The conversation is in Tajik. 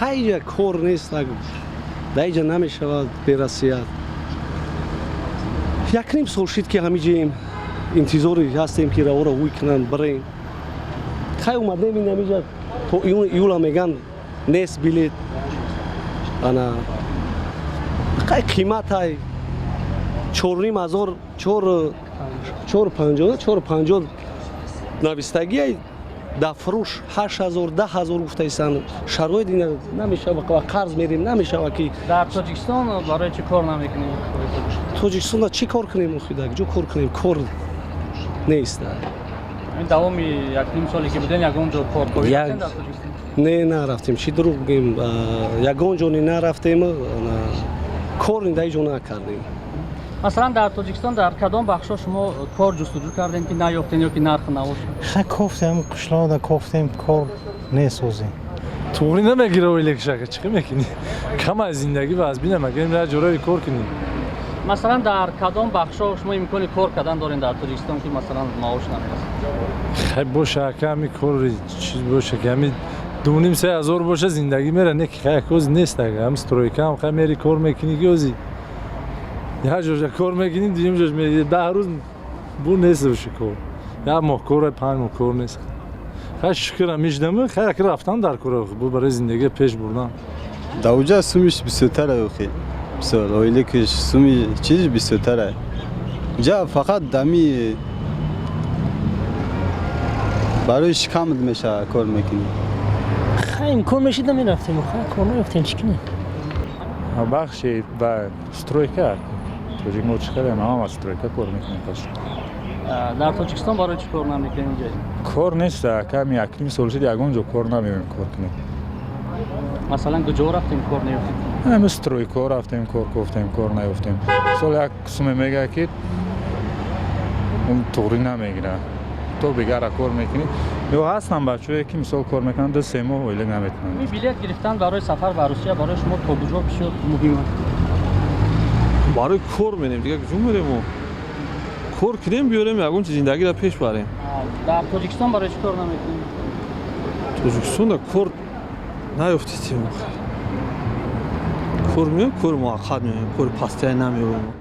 Хайҷа кор нест, дар иҷа намешавад бе Россия. 1,5 сол шид, ки ҳамиҷаем, интизори ҳастем, ки равора ҳуй кунанд, бирем. Хай, омадем ин ҳамиҷа, то июн, июла меган, нест билет. Ана қай қиматай 4,5 ҳазор, 4,50, 4,50 навистагиай, дар фурӯш 8 ҳазор, 10 ҳазор гуфтаистанд. Шароит ина намешава, қарз мерем, намешава ки. Дар Тоҷикистон барои чӣ кор намекунед? Тоҷикистонда чӣ кор кунем охи? Дар куҷо кор кунем? Кор нест. Ин давоми 1,5 соле ки буден, ягон ҷо кор ковидем дар Тоҷикистон? Не, нарафтем. Чӣ дурӯғ бигем, ягон ҷо не нарафтем, кор дар ҷо накардем. Масалан, дар Тоҷикистон дар кадом бахшҳо шумо кор ҷустуҷӯ кардем, ки наёфтем ё ки нарх навош? Ха, кофтем, қишлоқда кофтем, кор несозем. Туғри намегира ойлекшака, чӣ мекунӣ? Кам аз зиндагӣ ва аз бинам, агар ра ҷораи кор кунӣ. Масалан, дар кадом бахшҳо шумо имкони кор кардан дорем дар Тоҷикистон, ки масалан маош намерасад? Хай, боша, ака, ҳами кори чиз боша, ки ҳами 2,5, 3 ҳазор боша, зиндагӣ мера. Не ки хай, ози нест, ага ҳами стройка ам хай, мери, кор мекунӣ, ки ози як ҷоша кор мекунӣ, дуюм ҷош мери, 10 рӯз бу нест боши кор, як моҳ кор, 5 моҳ кор нест. Хай, шукр, миждам, хай, ака, рафтан дар кор бу барои зиндагӣ пеш бурдан. Дар уҷа сумиш бисёртара, охи бисёр оилекиш суми чиз бисёртара. Уҷа фақат дами барои шикамат мешава, кор мекунӣ. Хай, имкон мешид, намерафтем. Хай, кор наёфтем, чӣ кунем? Бахши ба стройка, тоҷик мо чӣ кардем, ҳама стройка кор мекунем пас. Дар Тоҷикистон барои чӣ кор намекунем инҷа? Кор нест, ками 1,5 сол шуд, ягон ҷо кор намеоем кор кунем. Масалан, куҷо рафтем, кор наёфтем? Ҳами стройка рафтем, кор кофтем, кор наёфтем. Сол як суме мегӯяд, ки он туғрӣ намегирад, то бегара кор мекунӣ. Ё ҳастанд бачаҳое, ки мисол кор мекунанд, 2-3 моҳ ойлик наметавонанд. Ин билет гирифтан барои сафар ба Русия барои шумо то куҷо бисёр муҳим аст? Барои кор мерем, дигар куҷо мерем? Мо кор кунем, биёрем, ягон чиз зиндагиро пеш барем. Дар Тоҷикистон барои чӣ кор намекунем? Тоҷикистонда кор наёфтитем. Кор меоем, кори муваққат меоем, кори постоянный намеоем.